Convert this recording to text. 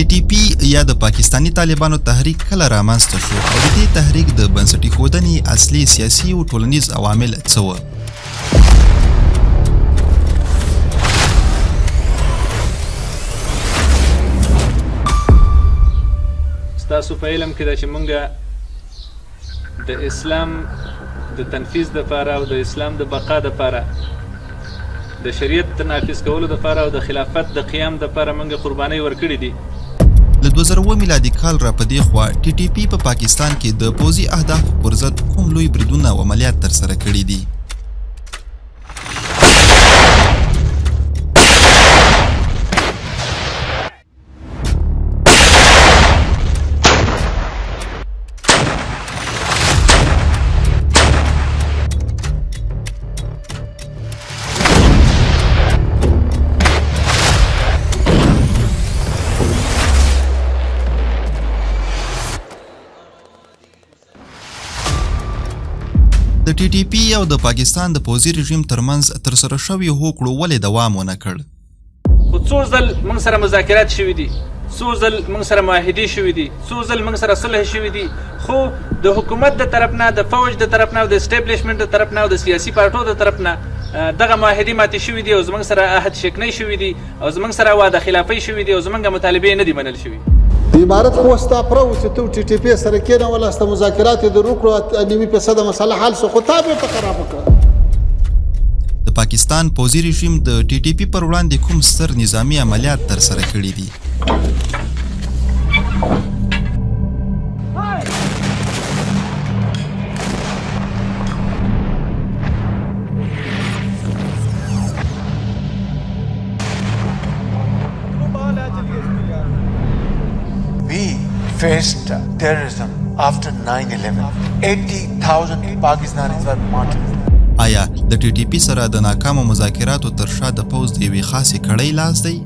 ټي ټي پي یا د پاکستاني طالبانو تحریک کله رامنځته شو او د دې تحریک د بنسټ ایښودنې اصلي سیاسي او ټولنیز عوامل څه وه؟ ستاسو په علم کې ده چې مونږ د اسلام د تنفیذ دپاره او د اسلام د بقا دپاره، د شریعت د نافذ کولو دپاره او د خلافت د قیام دپاره مونږ قربانۍ ورکړي دي. له 2007 میلادي کال را په دې خوا ټي ټي پي په پاکستان کې د پوځي اهدافو پر ضد کوم لوی بریدونه او عملیات ترسره کړي دي؟ د ټي ټي پي او د پاکستان د پوځي رژیم ترمنځ ترسره شویو هوکړو ولې دوام ونه کړ؟ خو څو ځل موږ سره مذاکرات شوي دي، څو ځل موږ سره معاهدې شوي دي، څو ځل موږ سره صلح شوي دي، خو د حکومت د طرف نه، د فوج د طرف نه او د اسټبلشمنټ د طرف نه او د سیاسي پارټو د طرف نه دغه معاهدې ماتې شوي دي او زموږ سره عهد شکنۍ شوي دي او زموږ سره وعده خلافۍ شوي دي او زموږ مطالبې نه دي منل شوي. د امارت خو ستا پره و چې ته ټي ټي پي سره کېنولاسته، مذاکرات یې در وکړو، 98 فیصده مسله حل شوه، خو تا بېرته خرابه کړه. د پاکستان پوځي رژیم د ټي ټي پي پر وړاندې کوم ستر نظامي عملیات ترسره کړي دي؟ We faced terrorism after 9/11. 80,000 Pakistanis were martyred. آیا د ټي ټي پي سره د ناکامو مذاکراتو تر شا د پوځ د یوې خاصې کړۍ لاس دی؟